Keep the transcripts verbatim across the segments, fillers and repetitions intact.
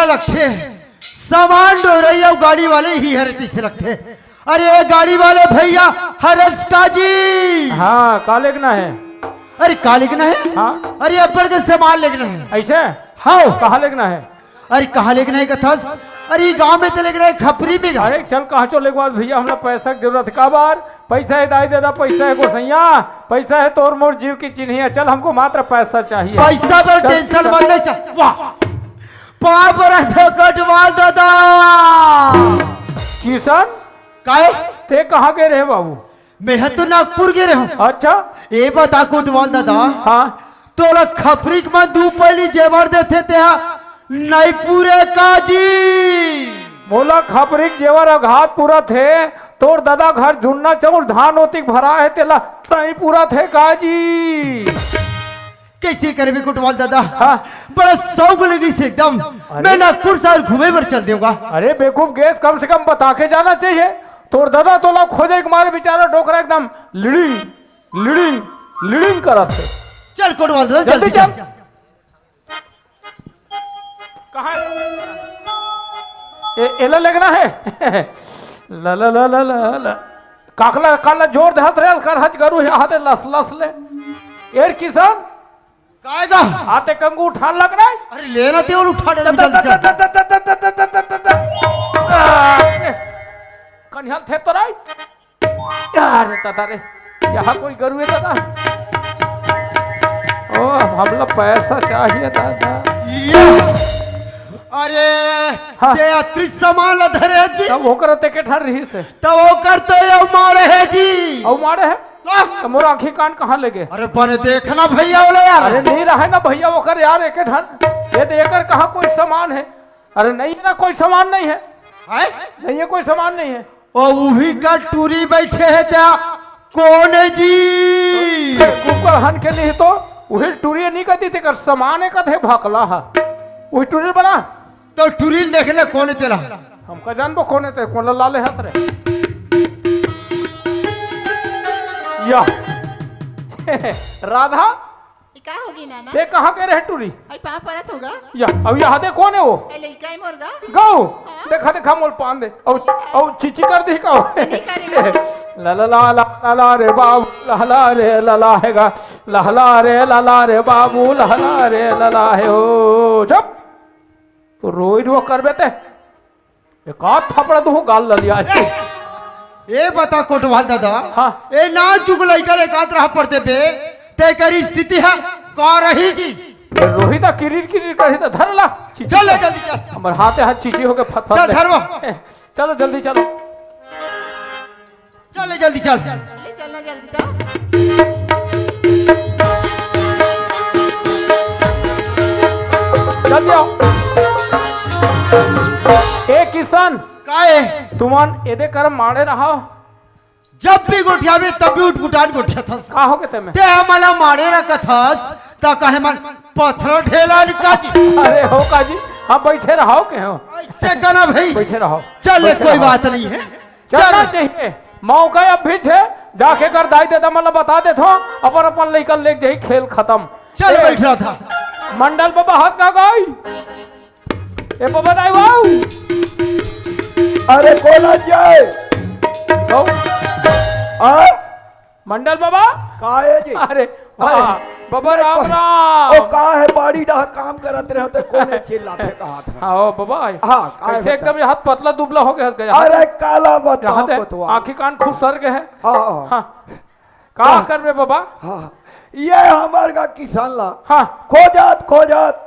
लगथे, सामान डोरई अउ गाड़ी वाले ही हरे तइसे लगथे। अरे गाड़ी वाले भैया, हरस का जी। हाँ, का लेगना हे? अरे का लेगना हे? हाँ। अरे अब्बड़ के सामान लेगना हे। अइसे? हाँ। कहाँ लेगना हे? अरे कहाँ लेगना हे कथस? अरे गाँव में तो लेगना हे, खपरी में गा। अरे चल कहाँ चो लेगवा भैया, हमला पैसा के जरूरत हे। काबर? पैसा हे दाई ददा, पैसा हे गोसैया, पैसा हे तोर मोर जीव की चिन्हिया। चल हमको मात्र पैसा चाहिए। पैसा बर चल, tension चल। मत ले, चल। वाह, पाँव परत हँव कोटवाल ददा। किशन, काहे? ते कहाँ गे रहे बाबू? मैं ह तो नागपुर गे रहेंव। अच्छा। ए बता कोटवाल ददा, हाँ। तोला खपरी के मन दू पैली जेवर देथे तेहा नइ पूरे का जी? मोला खपरी के जेवर अघात पूरत हे, तोर ददा घर जुन्ना चाउर धान ओतिक भरा हे तेला नइ पूरत हे का जी? कइसे करबे कोटवाल ददा? हाँ। बड़ा सौक लगिस एकदम। अरे। मैं नागपुर सहर घूमे बर चल देंव गा। अरे बेवकूफ, गेस कम से कम बता के जाना चाहिए। तोर ददा तोला खोजे के मारे बेचारा डोकरा एकदम लिड़िंग, लिड़िंग, लिड़िंग करत हे। चल कोटवाल ददा, जल्दी जल्दी चल। चल। कहाँ हे? ए, एला लेगना हे। ला, ला, ला, ला, ला, ला। काकला, काला जोर देहत रेल कर हज गरू हे, हाथे लस, लस ले। एर किशन। काय गा? हाथे कंगू उठान लग रहा है। अरे लेना ते और उठा दे, जल्दी चल। कनिहाल थे तो राई। अरे दादा रे, यहाँ कोई गरु हे दादा? ओ, हमला पैसा चाहिए दादा। ये, अरे, हाँ। ते अतरी सामान ला धरे जी। तब ओकर ते के ठन रहिस हे? तब ओकर तो ये मारे हे जी। अउ मारे हे? तो? तो मोर आँखी कान कहाँ ले गे? अरे बने देखना भैया वाला यार। अरे नहीं रहे ना भैया ओकर यार, एके ठन। ये तो एकर कहाँ कोई सामान हे? अरे नहीं हे ना, कोई सामान नहीं हे। हैं? नहीं हे, कोई सामान नहीं हे। ओ उही का टूरी बैठे हे त्या कोन हे जी? कुकर हन के नहीं तो उही टूरी नहीं कहती, तेकर सामान हे कथे भकला हा। उही टूरी बना। तो टूरी देख ले कोन हे तेला। हमका जानबो कोन हे ते, कोन ला लाले हाथ रे। या। राधा, ये का होगे नाना? ते कहाँ के रहे टूरी? आई पाँव परत हों गा। या, अब यहाँ दे कोन हे वो? ए लइका हे मोर गा। गौ, हाँ। देखा, देखा, मोल पान दे। अउ, अउ चीची कर दी का? नहीं करेगा। ला, ला, ला, ला, ला, ला रे बाबू, ला, ला रे, ला, ला हे गा। ला, ला रे, ला, ला रे बाबू, ला, ला रे, ला, ला हे ओ। चुप। रोई रो करबे ते। एकाध थपड़ा दूहूँ गाल ल लिया। ए बता कोटवाल दादा, हाँ। ए नानचुक लइका ले एकाध रहा पड़ देबे, तेकर स्थिति ह का रही जी? ए रोही त किरिर किरिर करही त धर ला। चल ले जल्दी चल। हमर हाथे हाथ चीची होके फत फत चल ले। धरवा। ए, चलो जल्दी चलो। चल ले जल्दी चल। ले चलना जल्दी तो। जल्दी आओ। ए किशन, काहे? तुमन एदे कर माड़े रहा। जब भी गोठियाबे तब भी उठपुटान गोठियाथस। का होगे तेमे? ते हमला माड़े रखथस, त कहे मन पथरा ढेला निकाजी। अरे हो काजी, हम बैठे रहो के हो। ऐसे कहना भाई। बैठे रहो। चल ले, बैठे कोई रहो। बात नहीं है। चलना चल। चाहिए। मौका अभी छे, जाके कर दाई ददा मन ल बता देथो, अपन अपन लइका ल लेके जाही, खेल खतम। चल ए, बैठ रहा था। मंडल बबा हाथ का गई। ए बबा दाई वाऊ। अरे कोन आ जाए? कौन? आ? मंडल बबा? का हे जी? अरे, अरे। हाँ, बबा अरे, राम को-, राम। ओ, का हे, बाड़ी डहा काम करत रहे हो, तो कोने चिल्लाथे कहा था? हाँ, ओ बबा। हाँ, का हे कैसे बता? एकदम ये हाथ पतला दुबला हो गया, हंस गया। अरे, काला बताओ यहाँ दे, कोतवाल। आँखी कान खुसर गए हैं। हाँ, हाँ। हाँ। का हाँ। करबे बबा? हाँ, ये हमर गा किसान ला हाँ। खोजत, खोजत,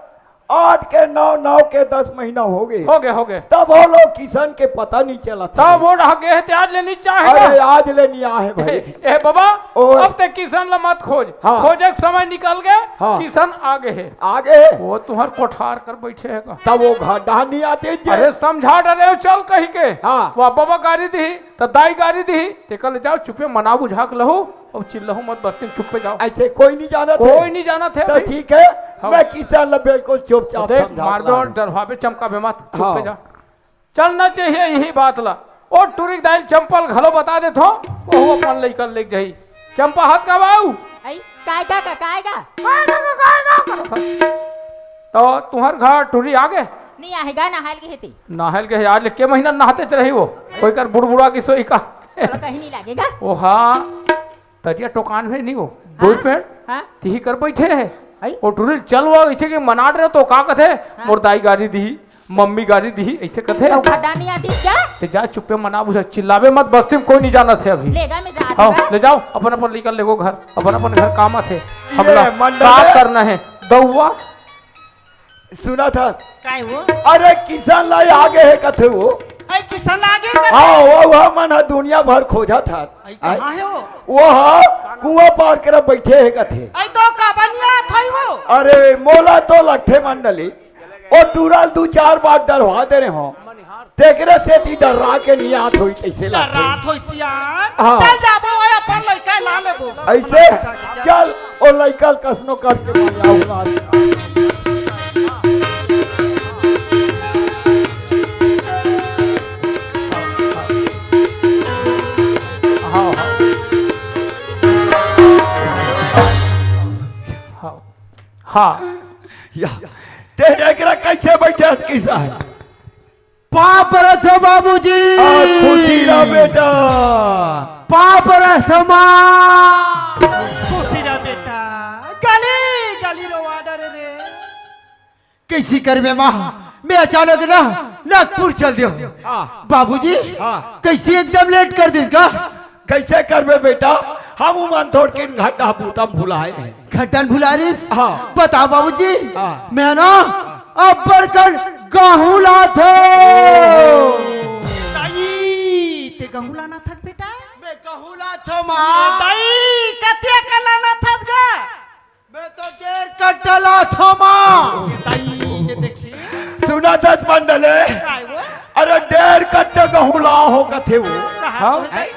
आठ के नौ, नौ के दस महीना हो गए। हो गए, हो गए। तब वो लोग किसान के पता नहीं चला था। तब वो रह गए हैं, त्याज लेनी चाहेगा। अरे, आज ले नहीं आए भाई। ए, ए बाबा, ओ। अब ते किसान ला मत खोज। हाँ। खोजे के समय निकल गए, हाँ। किसान आ गए हैं। आ गए हैं। वो तुम्हार कोठार कर बैठे है का? तब वो घर डहा नहीं आते जे। अरे, समझा डरे हो, चल कही के। हाँ। वह बाबा गारी दी, त दाई गारी दी, ते कल जाओ, चुपे मना बुझा के लहो, अब चिल्लहो मत, बस्ती में चुप्पे जाओ। ऐसे कोई नहीं जानत कोई है। नहीं जानत है तो अभी। ठीक है, हाँ। मैं किसान ला बिल्कुल चुपचाप देख, समझा मार दो, रहा हूँ। डरवाबे, चमकाबे मत, चुप्पे हाँ। जा। चलना चाहिए यही बात ला। ओ टूरी के दाई ल चंपल घलो बता देथो, ओहू अपन लइका ल लेके जाही। चंपा हाथ का बाऊ। आई, काय का, का, काय का? काय का, का, काय का? तो तुम्हार घर टूरी आ गए? नहीं आहे गा, नहायल के हे ते। नहायल के हे, आज ले के महीना नहाते ते रही वो। कोई कर बुड़बुड़ा की सोई का। चलो, कहीं नहीं लागेगा। ओ हाँ, तरिया टोकान में नहीं वो। हाँ? दूर पेड़। हाँ? तिही कर बैठे है। आई? ओ टुरी चल वो, इसे के मनाट रहे तो का कथे? हाँ? मोर दाई गारी दी, मम्मी गारी दी, ऐसे कथे। तो खड्डा नहीं आती क्या? ते जा चुप्पे मना बुझा, चिल्लावे मत, बस्ती में कोई नहीं जाना थे अभी। लेगा मैं जा हाँ, दूंगा। ले जाओ, अपन अपन लेकर लेगो घर, अपन अपन घर काम आथे। ये हमला मंडल का है। करना है? दउआ। सुना था। काय वो? अरे किसान ला आगे है कथे वो। आई किसान ला आगे कथे? हाँ, वो, वो मन ह दुनिया भर खोजा था। आई कहाँ है वो? वो ह कुआं पार कर बैठे है कथे। आई तो का बनिया था वो? अरे मोला तो लगथे मंडली, ओ टुरा ल दू चार बार डरवा दे रहे हो, तेकरे सेती डर्रा के नहीं आत होई, कैसे डर्रा लागथे? आत होई सियान। हाँ। चल जाबो, ओए अपन लइका ला लेबो। ऐसे? चल, ओ लइका ल कसनो करके मनाऊ ना। हाँ, हाँ। हाँ। हाँ। या, ते एकरा कैसे बैठे हस किसान? पाँव परत हो बाबूजी। आ, खुशी रह बेटा। पाँव परत हो माँ। खुशी रह बेटा। गली, गली रोवा डरे रे। कैसी करबे माँ? मैं अचानक ना नागपुर चल दियो। हाँ। बाबूजी, हाँ। कैसी एकदम लेट कर दिस गा? कैसे करबे बेटा, हम मन थोड़किन घंटा बूता म भुलाए रहे। घंटा म भुला रिस? हाँ। बताओ बाबूजी, हाँ। मैं ना अब्बड़ कन गहूं लाथो। दाई, ते गहूं लाना थस बेटा? मैं गहूं लाथो माँ। दाई, कतिया का लाना थस गा? मैं तो डेढ़ कट्टा लाथो माँ। दाई, ये देखिए। सुना दस मंडले। काय वो? अरे डेढ़ कट्टा गहूं ला हो कथे वो। कहा हाँ? तो है? हैं?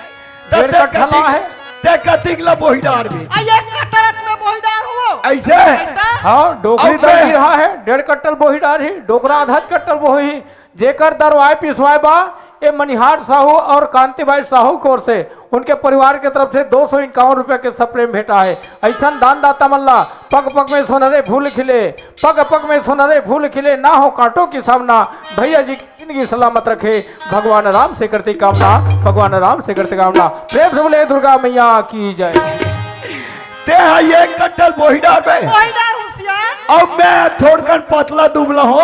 डेढ़ कट्टा ला है। ते कतिक ला बोही डार में। आ, एक कट्टा रत में बोही डार हो। ऐसे? ऐसा? हाँ, डोकरी अब दर मैं गिरहा है, डेढ़ कट्टल बोही डार ही, डोकरा आधा कट्टल बोही। जेकर दरवाए पिसवाए बा, ए मनिहार साहू और कांतिबाई साहू की ओर से उनके परिवार के तरफ से दो सौ इक्यावन रुपया के सप्रेम भेंटा है। ऐसन दान दाता मन ला पग पग में सोनरे फूल खिले, पग पग में सोनरे फूल खिले, ना हो कांटो की सामना, भैया जी की जिंदगी सलामत रखे, भगवान राम से करते कामना, भगवान राम से करते कामना। प्रेम से बोले दुर्गा मैया की जय। ते ह एक कट्टल बोही डार बे। बोही डार होशियार। अब मैं थोड़कन पतला दुबला हो,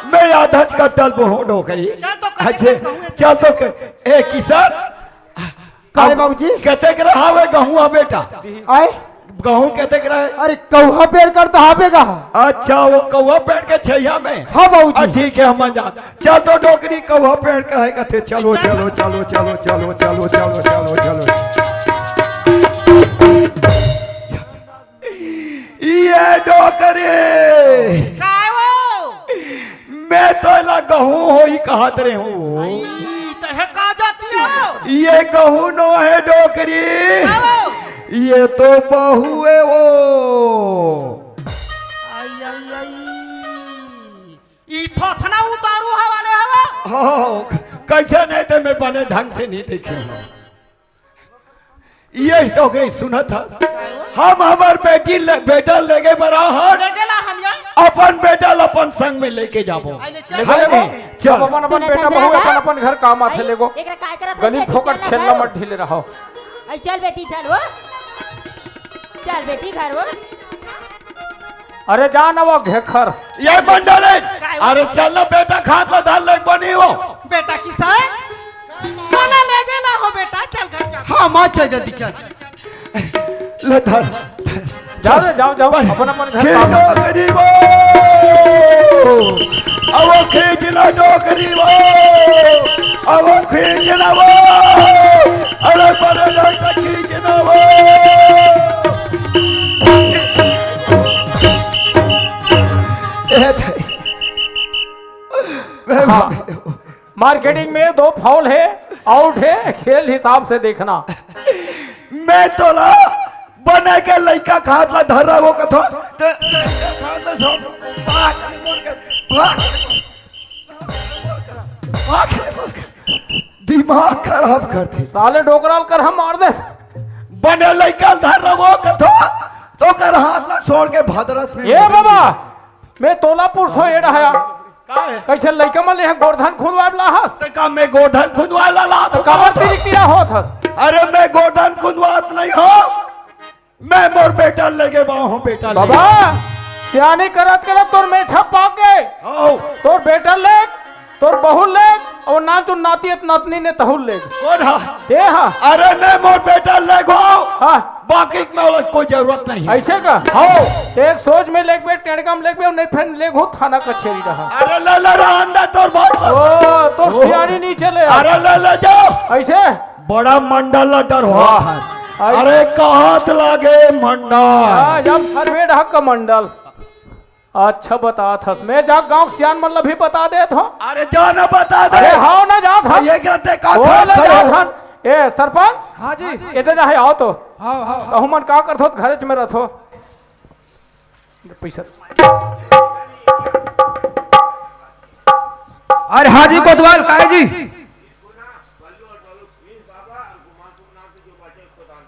मैं आधा कट्टल बोहो डोकरी। चल तो कते अच्छे, कन कहूँ है चल तो के, ए किसान, काय अब बाबूजी? कतेक रहा वे गहुआ बेटा? आए? गहूं कतेक रहे? अरे कौहा पेड़ कर तो हावे गा। अच्छा, वो कौहा पेड़ के छैया में? हाँ बाबूजी। आ, ठीक है, हम जा। चल तो डोकरी कौहा पेड़ का है कथे, चलो, चल। चलो, चलो, चलो। ये डोकरी। काय वो? मैं तो एला गहूं होई कहत रहे हूँ। आई, तो हे का जाती हो? ये गहूं नो है डोकरी। काय वो? ये तो बहू है वो। आई, आई, आई। ई थोथना उतारू हवा ले हवा। हाँ, कैसे नहीं थे, मैं बने ढंग से नहीं देखे हूँ। ये डोकरी सुनत ह, हम हमर बेटी ले, बेटा लेगे बर आहन, लेगे ला हम या? अपन बेटा ल अपन संग में लेके जाबो। आई ले चल। है नहीं? चल। अपन, अपन सुनत बेटा ह बहू, जरा। अपन, अपन घर काम आथे, आई, लेगो। एकरा काय करत गली हन, फोकट चल छेल्ला ना। मत ढीले रहो। आई चल बेटी, चल वो। चल बेटी, घर वो। अरे जा ना वो घेखर। ये मंडल है। काय वो? अरे चल ना बेटा, खात ला धान ले बनी हो। बेटा किसान? कोना ले गे ना हो बेटा, चल घर जा। हाँ, माँ, चल जल्दी चल। ले धर। जाओ रे, जाओ, जाओ, अपन, अपन घर खींचो काम। गरीबो। अब खींचना डोकरी वो। अब खींचना वो। अरे बड़े डॉक्टर खींचना वो। ए थे। हाँ। मार्केटिंग में दो फाउल है, आउट है, खेल हिसाब से देखना। मैं तोला बने के लइका खात ला धर रहा वो कथो। ते, ते, खात ला सो, भाग, भाग, भाग, भाग, दिमाग खराब कर दे। साले डोकराल कर हम मार दे। बने लइका धर रहा वो कथो, तो कर हाथ ला छोड़ के भदरस में ए बाबा, मैं तोलापुर थो एड़ा हया। कइसे लइका मन ले गोरधन खुंदवाय ला हस? त का मैं गोरधन खुंदवाय ला लात हंव? काबर तिरिक तिरा होत हस? अरे मैं गोरधन खुंदवात नइ हंव, मैं मोर बेटा ल लेगे बांव हंव, बेटा ल लेगे। बाबा, सियानी करत करत तोर मेछा पाक गे। हव। तोर बेटा ल लेग, तोर बहू ल लेग, अउ नानचुन नाती अउ नतनी ने तहू ल लेग। कोन हा? ते हा। अरे मैं मोर बेटा ल लेग हंव। हां। बाकी के मोला कोई जरूरत नइ हे। अइसे का? हव। ते सोझ में लेगबे, टेड़गा में लेगबे, नइ फेर लेगहूं थाना कचेरी डहर। अरे ले ले, रहन दे तोर बात ल। ओ, तोर ओ। सियानी नइ चले। अरे ले ले जा। अइसे? बड़ा मंडल ला डरवात हस। अरे कहां त लागे मंडल। हां, जब हर बेड़ हक मंडल। अच्छा बतात हस, मैं जा गांव के सियान मन ला भी बता देत हंव। अरे जा ना बता दे। अरे हव ना जात हंव। ये क्या ते का ओ, खा ले खा जात ले? हन। ए सरपंच। हां जी। एदे ना हे, आव तो। हां, हां, हां। तहू मन का करथो, घरेच में रथो। पइसा। अरे हां जी कोतवाल, काहे जी?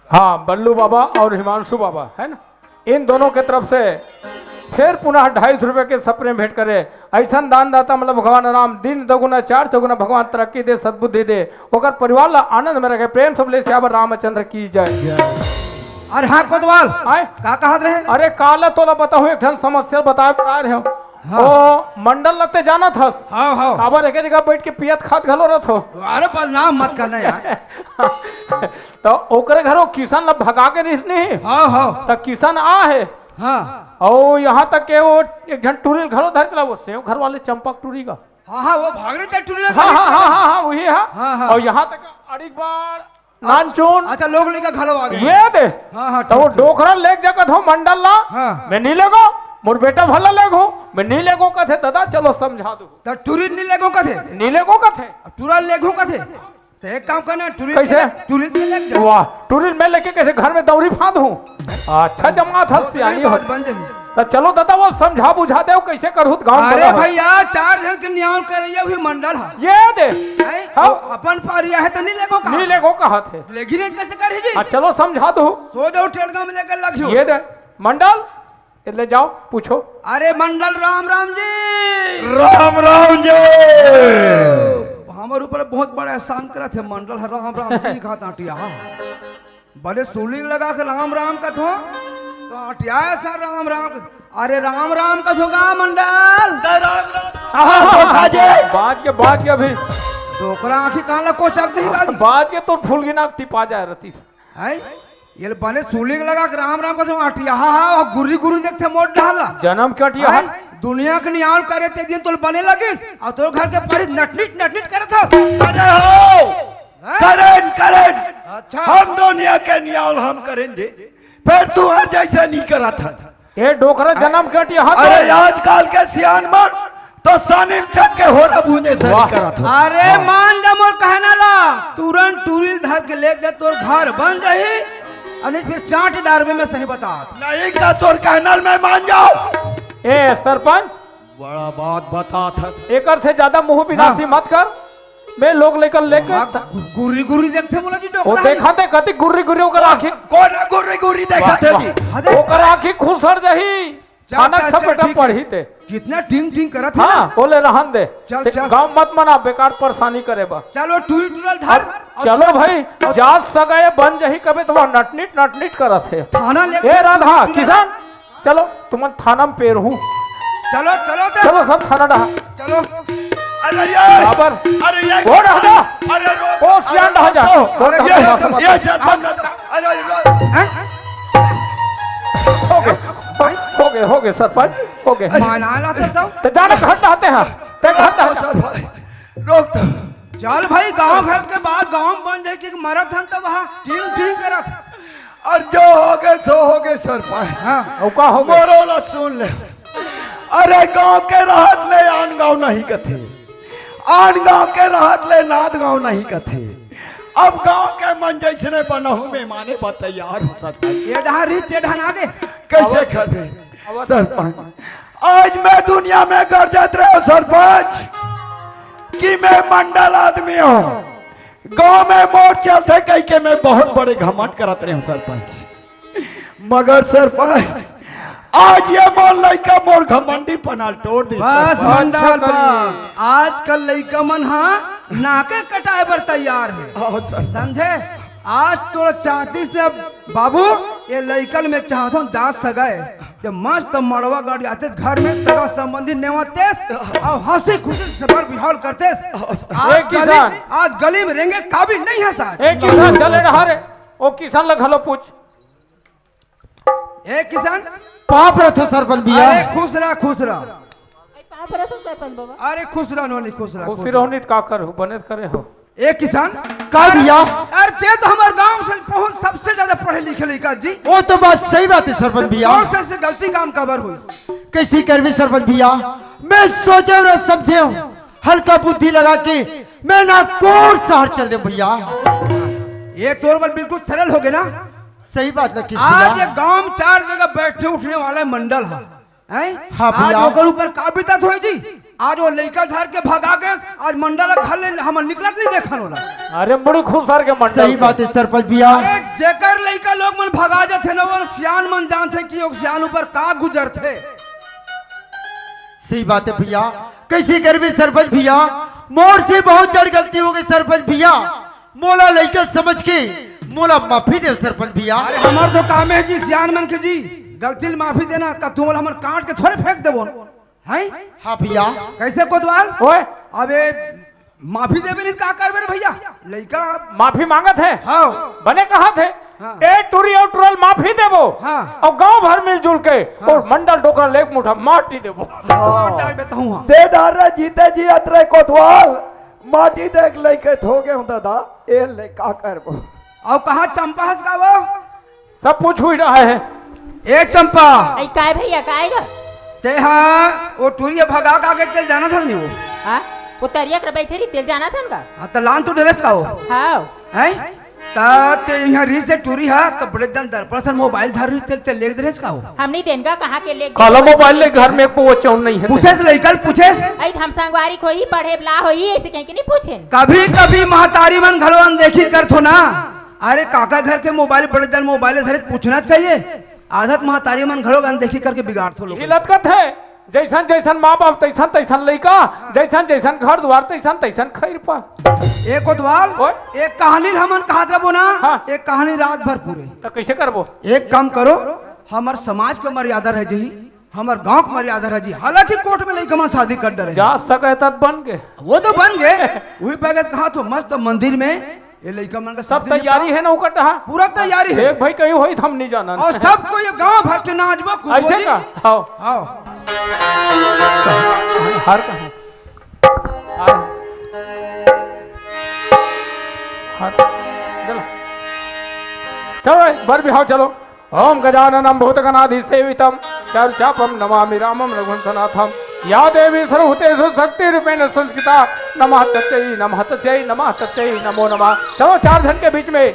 हां, बल्लू बाबा अउ हिमांशु बाबा, हे ना? इन दूनों के तरफ से फेर पुनः ढाई सौ रुपया के सप्रे भेंट करे। अइसन दानदाता मन ला भगवान राम दिन दगुना चार चौगुना भगवान तरक्की दे, सद्बुद्धि दे, ओकर परिवार ला आनंद में रखे। प्रेम से बोले सियावर रामचंद्र की जय। अरे हां कोतवाल, आय? का कहत रहे? अरे काला तोला बताहूं, एक ठन समस्या बताय बर आय रहेंव। हां। ओ मंडल ला ते जानत हस? हव, हव। काबर एके जगह बइठ के पियत खात घलो रथो। अरे बदनाम मत करना यार। त ओकरे घरो किसन ला भगा के रिहिस नहीं। हव, हव। त किसन आ हे। हां। अउ इहां तक के ओ एक झन टूरी ल घलो धर के ला, ओ सेव घर वाले चंपक टूरी का। हां, हां, ओ भाग रहे थे टूरी ल हां, हां, हां, हां, हां, उही हा। हां, हां। अउ इहां तक अड़ीक बार नानचुन। अच्छा, लोग लइका घलो आ गे। ये दे। हां, हां, त ओ ठीक, ठीक। डोकरा ल लेग जा कथंव मंडल ला। हां। मैं नइ लेगों, मोर बेटा भर ला लेगहूं, मैं नइ लेगों कथे, ददा चलो समझा दूं। त टूरी ल नइ लेगों कथे। नइ लेगों कथे। टूरा ल लेगहूं कथे। त एक काम करना, टूरी ल कइसे? टूरी ल लेग जा। वाह, टूरी ल मैं लेके कइसे घर में दउरी फांदहूं? अच्छा जमात हस, सियानी हो। बन जाही। त चलो ददा, ओ समझा बुझा देव, कइसे करहूं त गांव अरे बना हो। भइया, चार झन के नियाव करइया उही मंडल हा। ये दे। हैं? हां। ओ अपन पारी आहे त नइ लेगों का? नइ लेगों कहत हे। लेगी नहीं कइसे करही जी? हां, चलो समझा दो। सो जाओ, टेड़गा में लेके लग जाओ। ये दे। मंडल, ए ले जाओ, पूछो। अरे मंडल, राम राम जी। राम राम जी। हमर ऊपर बहुत बड़ा एहसान करत हे मंडल, राम राम जी कहत हे अंटिया। बने सुलिंग लगा के राम राम कथो, त अंटिया सा राम राम कथो। अरे राम राम कथो गा मंडल। त राम राम। आहा, धोखा जे। बाज के, बाज के अभी। डोकरा आंखी कान ला कोचक दे गाली। बाज के तोर फुलगी नाक टिपा जाय रतिस। हैं? ये ले बने सुलिंग लगा के राम राम कथो, अंटिया हा, हा, गुर्री गुर्री देखथे मोर डहर ला। जनम के अंटिया हा। हैं? दुनिया के नियाव करे ते दिन तोल बने लगिस, अउ तोर घर के पारी नटनिट नटनिट करत हस। अरे हो। हैं? करेन, करेन। अच्छा। हम दुनिया के नियाव हम करेन जी। फेर तुंहर जइसे नइ करत हन। ए डोकरा जनम के अंटिया हा तो। अरे आजकल के सियान मन तो सानी म चक के होरा बूंदे सरी वाह। करत हो। अरे मान जा मोर कहना ला, तुरंत टूरी ल धर के लेग जा, तोर घर बन जाही, अउ नइ फेर चांट डारबे, मैं सही बतात। नहीं का तोर कहना ल मैं मान जांव। ए सरपंच, बड़ा बात बतात हस। एकर से जादा मुंह बिनासी हां। मत कर। मैं लोग लइका ल लेके हां, गु-, गुर्री गुर्री देखथे मोला जी ओ डोकरा। देखत हे कति गुर्री गुर्री ओकर वाह, आंखी। कोन गुर्री गुर्री देखत हे वाह, जी? वाह। अरे। ओकर आंखी खुसर जाही। चल, थाना चल, सब चल, बेटा ठीक हे। पढ़ही ते। जितना टिंग टिंग करत हे हां, ना। ओले रहन दे। चल, ते चल। गांव मत मना, बेकार परेशानी करे बा। चलो टूरी टूरा ल धर। अब अउ चलो भाई, अउ जात सगा ए बन जाही कबे त ओ नटनिट नटनिट करत हे। थाना ले ए राधा, टूरी टूरा ल किसन, चलो, तुमन थाना म पेरहू। चलो, चलो ते। चलो, सब थाना डहा। चलो। अरे ये। बराबर। अरे ये। वो डहा जा। अरे रो। ओ सियान डहा जा। अरे वो डहा ये, जा, ये सब ये। अरे, अरे, अरे। हैं? हो गे, हो, हो गे, हो गे, सरपंच, हो गे। माना ला तो जाओ। ते जाना घर डहाते हैं। ते घर डहा जा। रोक तो। चल भाई, गांव घर के बात गांव म बन जाही कि मरत हन त वहां टिंग टिंग करत। अउ जो होगे सो होगे सरपंच। हां। अउ का होगे? मोरो ला सुन ले। अरे गांव के रहत ले आन गांव नहीं कथे, आन गांव के रहत ले नाद गांव नहीं कथे। अब गांव के मन जइसने बनहू में माने बर तैयार हो सकत हे। ए डहा री, ते डहा ना गे। कइसे करबे? सरपंच, आज मैं दुनिया में गरजत रहेंव सरपंच कि मैं मंडल आदमी हंव। गांव में मोर चलथे कहिके मैं बहुत बड़े घमंड करत रहेंव सरपंच। मगर सरपंच, आज ये मोर लइका मोर घमंडी पना ल टोर दिस बस सरपंच। मंडल अच्छा बा। करी। आजकल लइका मन हा नाके कटाए बर तैयार हे। आओ सर। समझे? आज तो चाहती से बाबू, ये लइकन में चाहत हूँ जात सगाए। जब मस्त मड़वा गड़ जाते घर में सगा संबंधी नेवतेस और हंसी खुशी से सबर बिहाव करतेस। आज ए गली, किसान। आज गली में रेंगे काबिल नहीं है साहब। ए किसान, चले रहा रे। ओ किसान ल घलो पूछ। ए किसान। पाप रथो सरपंच भैया। अरे खुश रहा, खुश रहा। ए, पाप रथो सरपंच बाबा। अरे खुश रहा नोनी, खुश रहा, खुशी खुश रहो रहा। नित का कर हो, बने करे हो। ए किसान। का भैया? अरे ते तो हमार गांव से बहुत सबसे ज्यादा पढ़े लिखे लइका जी। वो तो बात सही बात है सरपंच भैया। कौन से, से गलती काम काबर हुई? कैसी करबी सरपंच भैया? मैं सोचे और समझे हूँ, हल्का बुद्धि लगा के मैं ना कोर शहर चल दे भैया। ये तोर मन बिल्कुल सरल हो गए ना। सही बात ना किस आज भैया? ये गांव में चार जगह बैठने उठने वाला मंडल है, हैं? हाँ आज भैया। ओकर ऊपर का बीतत होय जी? आज वो लइका धर के भगा के आज मंडल घर ले हमन निकलत नहीं देखन होला। अरे मुड़ी खुसर के मंडल सही के। बात है सरपंच भैया। अरे जेकर लइका लोग मन भगा जाथे ना, वो सियान मन जानथे कि वो सियान ऊपर का गुजरथे। सही बात है भैया। कैसे करबे सरपंच भैया? मोर से बहुत जड़ गलती हो गई सरपंच भैया। मोला लइका समझ के मोला माफी दे सरपंच भैया। अरे हमार तो काम है जी सियान मन के जी, गलती ल माफी देना, का तुम हमन काट के थोड़े फेंक देबो, हैं? हाँ भैया। कैसे कोतवाल? ओए। अबे माफी देबे नहीं का करबे रे भैया? लइका माफी मांगत है। हाँ। बने कहत है। हाँ। ए टूरी और टुरल माफी देबो। हाँ। और गांव भर मिलजुल के हाँ। और मंडल डोकरा लेक मुठा माटी देबो। हाँ। डाल देता हूँ, हाँ। दे डार रे जीते जी अतरे कोतवाल। माटी देख लइके थोगे हूँ दादा, ए ले का करबो? अउ कहाँ चंपा हस का वो? सब पूछ हुई रहा है। ए चंपा। अई काय भैया, काय गा? ते हा वो टुरिया भगा का के तेल जाना था नहीं वो? हाँ? वो तरिया कर बैठे रही, तेल जाना था ना? हाँ, त लान तो डरेस का वो? हाँ। हैं? त ते यहाँ री से टूरी हा, त बड़े दन दर्पण सर मोबाइल धर रही, ते, ते लेग दरेस का हो? हम नहीं देन गा, कहाँ के लेग काला मोबाइल ले घर में एक वो चौन नहीं है। पूछेस लइकन, पूछेस? अई हम संगवारी को ही पढ़े बला हो ही, ऐसे कहीं के नहीं पूछेन। कभी-कभी महतारी मन घलो अनदेखी करथो ना। अरे काका घर के मोबाइल, बड़े दन मोबाइल धरे, पूछना चाहिए। आदत महतारी मन घलो अनदेखी करके बिगाड़थो लोग। ये लतकत है। जैसन जैसन माँ बाप तैसन तैसन लइका, जैसन जैसन घर द्वार तैसन तैसन खैरपा। ए कोतवाल, ओए। एक कहानी ल हमन कहत रबो ना, हाँ। एक कहानी रात भर पूरे। त कैसे करबो? एक काम करो, हमर समाज के मर्यादा रह जही, हमर गांव के मर्यादा रह जही। हालांकि कोर्ट में लइका मन शादी कर डरे। जा सके त बन गे। वो तो बन गे। वही पैगत कहा तो मस्त मंदिर में ये लइका मन का सब शादी तैयारी निपटा। है ना ओकर डहा? पूरा तैयारी है। देख भाई, कहीं होई त हम नहीं जानन। और सबको ये गांव भर के नाचबो, कूदबो ऐसे जी। का? आओ। आओ। हार कहाँ? हार। हार। चलो। चलो, एक बार भी आओ, चलो। ओम गजाननम भूतगणाधिसेवितम चरचापम नमामि रामम रघुवंशनाथम। या देवी सर्वभूतेषु शक्तिरूपेण संस्थिता। नमः तस्यै, नमः तस्यै, नमः तस्यै, नमो नमः। चलो चार जन के बीच में।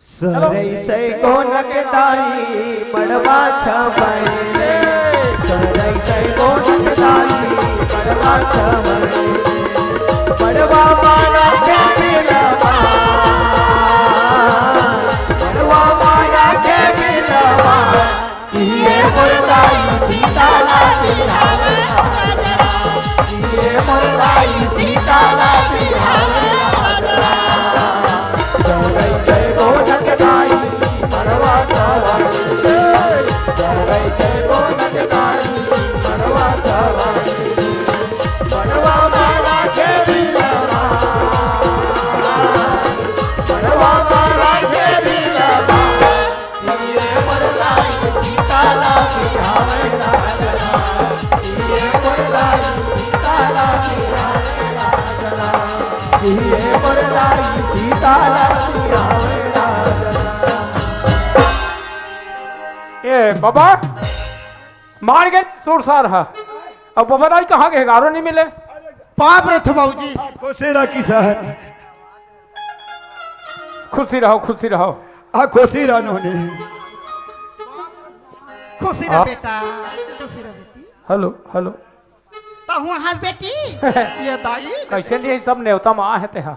सरई सै गोनक दाई मड़वा छवई रे। सरई सै गोनक दाई मड़वा छवई रे। मड़वा मारा के बिलवा। मड़वा मारा के बिलवा। ये मोर दाई सीताला बिहावे राजा। ये मोर दाई सीताला बिहावे राजा। जय जय गोनक दाई मड़वा सवारी। जय जय गोनक दाई मड़वा सवारी। मड़वा मारा के बिलवा। मड़वा मारा के बिलवा। ये मोर दाई सीताला बिहावे राजा। ये मोर दाई सीताला बिहावे राजा। ये मोर दाई सीताला बिहावे राजा। ए बाबा, मार गे सुरसार हा। अब बाबा दाई कहाँ गे? गारो नहीं मिले। पाप रथ बाबूजी। खुशी रहा किसान। खुशी रहो, खुशी रहो। आ खुशी रहा नोनी। खुशी रहा हाँ। बेटा, खुशी रहा बेटी। Hello, hello. तहूँ हंस बेटी, ये दाई। कैसे लिए सब नेवता मा आहे ते हा?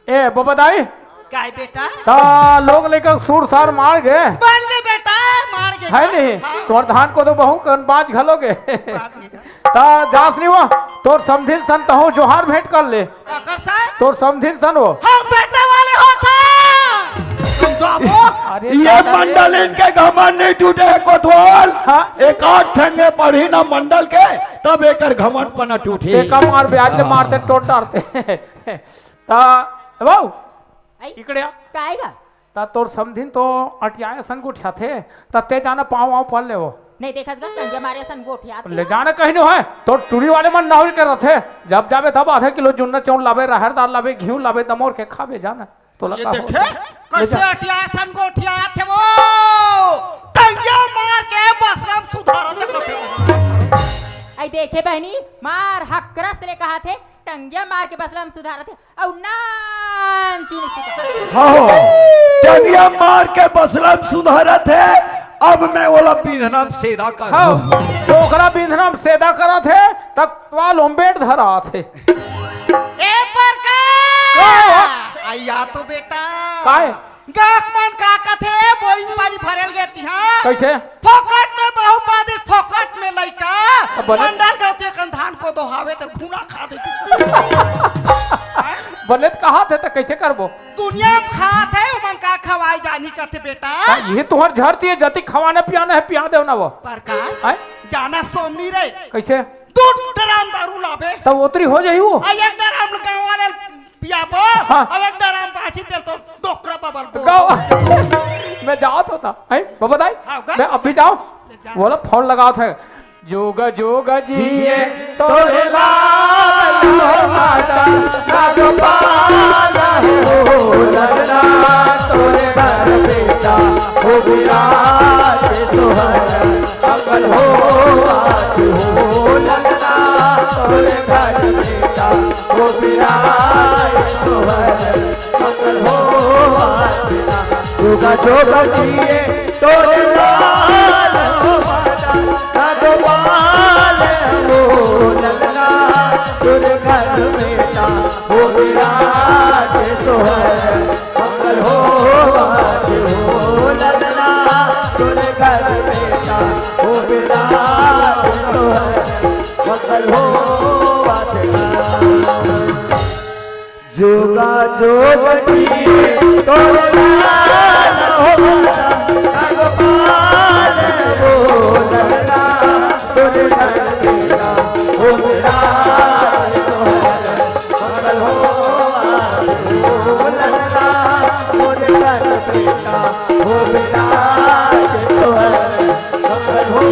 ए, बबा दाई। काय बेटा? ता लोग लेकर सुरसार मार गे। बन गे बेटा, हे नहीं? तोर धान कोदो बहू कन बाँच घलो गे। बाँच गे। त जास नहीं वो, तोर समधिन सन तहूँ जोहार भेंट कर ले। काकर सन? तोर समधिन सन वो। हम बेटा वाले होत हन। अरे ये दादा रे। मंडल इनके घमंड नहीं टूटे हे कोतवाल। हाँ। एक आध ठंगे पड़ी ना मंडल के, तब एकर घमंड पना टूटे। एका मार ब्याज ले मारते, टोट डारते। त ए बहू, आई। इकड़े आ। काय गा? त तोर समधिन तो अटियाए असन गोठियाथे, त ते जाना पाँव वाँव पर ले वो। नहीं देखत गा, टंगिया मारे असन गोठियाथे। ले जाना कहीं नहीं होय, तोर टूरी वाले मन नाहुल के रथे। जब जाबे तब आधा किलो जुन्ना चाउर लाबे, राहर दार लाबे, घीव लाबे, दमोर के खाबे जाना। तोला ये का देखे, होय? ले कैसे जा। अटियाए असन गोठियाथे वो। टंगिया मार के बसलम सुधारत हे। आई देखे बहनी, मार हकरस ले कहाथे, टंगिया मार के बसलम सुधारत हे। अउ नान चुन के कहा। हाँ, टंगिया मार के बसलम सुधारत हे, अब मैं ओला बिंधना म सेदा कर। हाँ, तो ओकरा बिंधना म सेदा करत हे, त वाल ओम्बेट धरात हे। ए परका! का हो? आइया तो बेटा। काय? गाँव मन का कथे, बोरिंग पानी भरेल गे तिहाँ। कैसे? फोकट में बहू पादिस, फोकट में लइका। अब बने मंडल के तेकन धान कोदो हावे त घुना खा दे। बने त कहाथे त कैसे करबो? दुनिया म खात हे, ओमन का खवाए जानी कथे बेटा। हाँ, ये तुँहर झरती हे, जतिक खवाना पियाना हे, पिया देव ना वो। परका, हैं? जाना सोमनी रे। कैसे? दू ड्राम दारू लाबे। तब ओतरी हो जाही वो। आ एक ड्राम गाँव वाले पियाबो, हाँ। अब एक ड्राम बाँची तेल तो डोकरा बबल बोल। गाँव मैं जात होता, हैं? बाबा दाई, हाँ, गा। मैं अभी जाँव। ले जा। बोला फोन लगावत हे। जोगा जोगा जिए तोरे लाल हो माता, ना गोपाल हो ललना, तोरे घर बेटा हो विराट सोहर, मंगल हो आज हो ललना, तोरे घर बेटा हो विराट सोहर, मंगल हो आज ना। जोगा जोगा जिए तोरे लाल हो माता, ना गोपाल हो ललना, तोरे घर बेटा हो विराट सोहर, मंगल हो आज हो ललना, तोरे घर बेटा हो विराट सोहर, मंगल हो आज ना। जोगा जोग की तोर लाल हो भगवान हो ललना, तोर ललना हो विराट सोहर, मंगल हो आज हो ललना, तोर ललना हो विराट सोहर, मंगल हो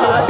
आज।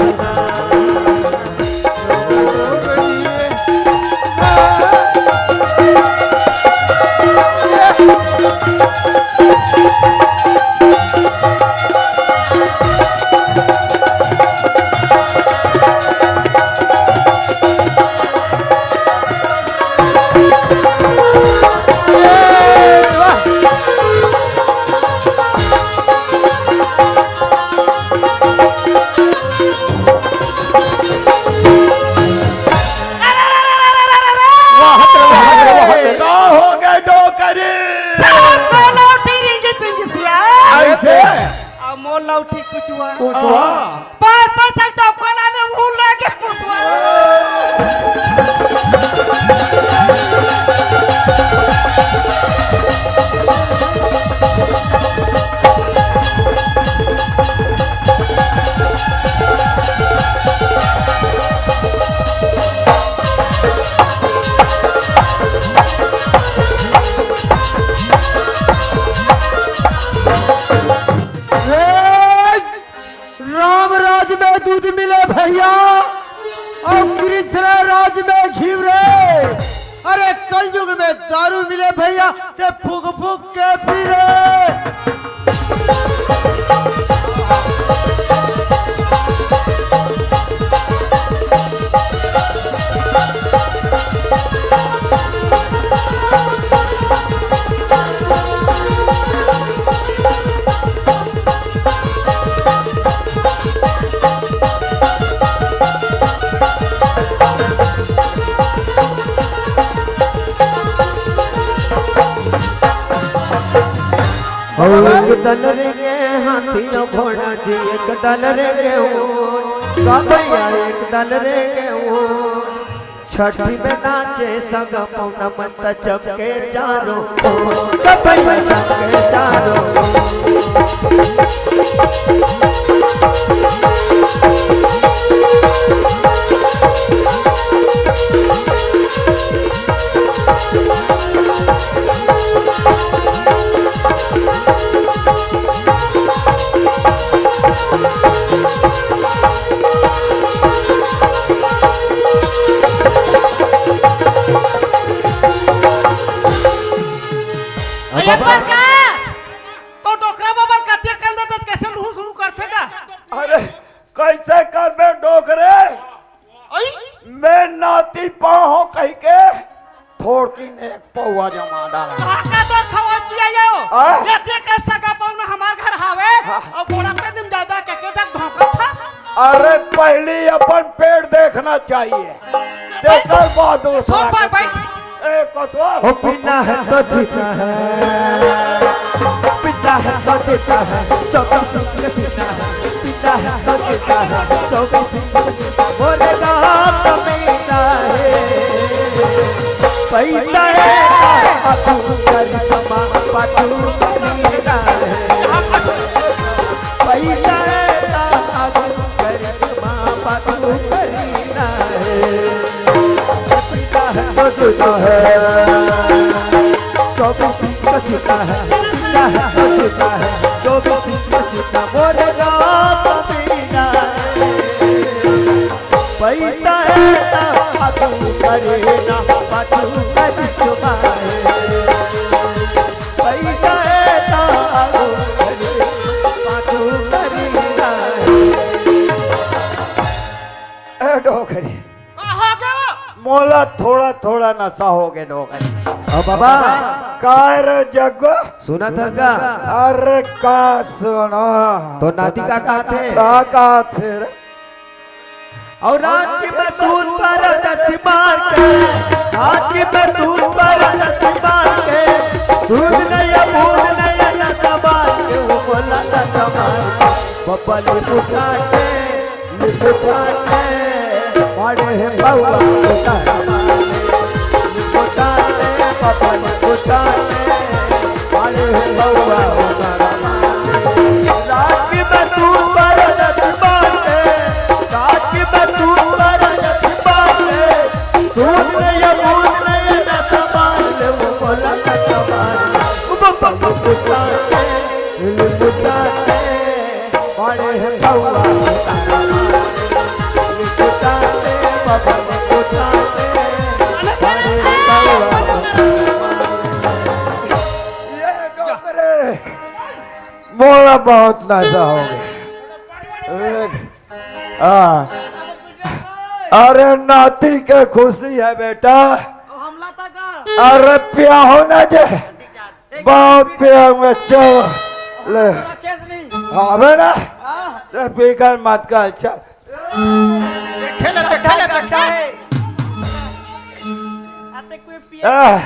वाह रे, वाह रे, वाह रे। का हो गे डोकरी? साहब, तो लौटी रिंगी चिंगी सिया। ऐसे? आ, मोर लौटी कुचुआ। कुचुआ। पाँच पैसा डौका लाने मुंह लेके कुचुआ। ए, राम राज में दूध मिले भैया, अउ कृष्ण राज में घीव रे। अरे कलयुग में दारू मिले भैया, ते फूक फूक के पी रे। अउ एक दल रेंगे हाथी अउ घोड़ा जी, एक दल रेंगे ऊंट। का भैया, एक दल रेंगे ऊंट। छठी में नाचे सगा पौना मन त चमके चारों ओर। का भैया, चमके चारों ओर। अरे बाबा। का? तो डोकरा बाबा कतिया कंदा त कैसे लुहू सुरू करथे का? अरे कैसे करबे डोकरे? ओई? मैं नाती पाहो कहि के थोड़किन एक पौवा जमा डाला। काका तो खवा दिया यो। हाँ? ये देख के सगा पौना हमार घर हावे हाँ। अउ बोड़ा पे दिन जा जा के के जग धोखा था। अरे पहली अपन पेट देखना चाहिए, तेकर बाद दूसरा भाई, के भाई। ए, कतवा? हो पीना है तो जीना है, पीना है तो जीना है, सब कुछ जीना है, पीना है तो जीना है, सब कुछ जीना है। बोले गाँव का पीना है, पैसा है, आगू करिश्मा, पाछू करिश्मा है। पैसा है, आगू करिश्मा, पाछू करिश्मा है। पीना है तो जीना है, सब कुछ जीना है, पीना है तो जीना है, सब कुछ जीना, बोले गाँव का पीना है। पैसा है ना आगू करे ना पाछू करिश्मा है। पैसा है ना आगू करे पाछू करिश्मा है। ए डोकरी, कहाँ गयो? मोला थोड़ा थोड़ा नशा हो गए डोकरी। अब बाबा। काय रे जग्गो? सुना था का? अरे का सुना? तो नाती का कहा थे? का कहा थे रे? अउ रात की मैं सूत पर दस मार के, रात की मैं सूत पर दस मार के, दूध नहीं, बूंद नहीं, नशा मार के, वो बोला नशा मार के। बब्बा नींबू चाटे, नींबू चाटे, मारे है बउआ उतार मारे। नींबू चाटे, बब्बा नींबू चाटे, मारे है बउआ उतार मारे। रात की मैं सूत पर दस मार के, रात की मैं सूत पर दस मार के, दूध नहीं, बूंद नहीं, नशा मार के, वो बोला नशा मार के। वो बब्बा नींबू चाटे, नींबू चाटे, बड़े हैं बउआ, ये डोकरे, मोला बहुत नशा हो गया। हाँ। अरे नाती के खुशी है बेटा। अरे पिया हो ना जे। बाप रे, मैं चल। ले। राकेश नहीं। हाँ, अबे ना। हाँ। ले, पीकर मत कर, चल। देखे ना, देखे ना, देखे। आते कोई पिए आ, नहीं।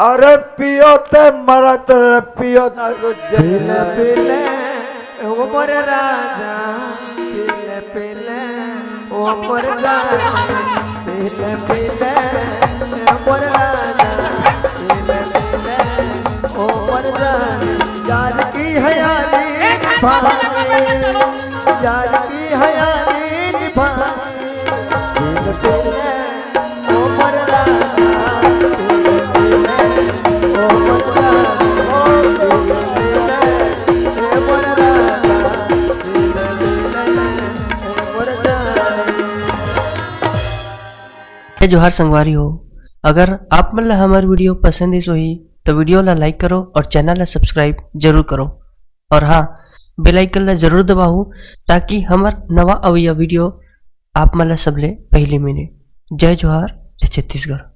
अरे पियो ते मरा तो पियो ना तो जल। पीले, पीले, ओ मोरे राजा, पीले, पीले। ओ मोर जान, पीले पीले, ओ मोर जान, पीले पीले, ओ मोर जान। यार की हयाली निभाए, यार की हयाली निभाए। पीले पीले, ओ मोर जान, पीले पीले, ओ मोर जान, ओ पीले पीले, ओ मोर जान। जय जोहार संगवारी हो, अगर आप मन ला हमर video पसंद आइस होही, तो video ला like करो और channel ला subscribe जरूर करो। और हाँ, bell icon ला जरूर दबाओ, ताकि हमर नवा अवइया video आप मन ला सबले पहली मिले। जय जोहार, जय छत्तीसगढ़।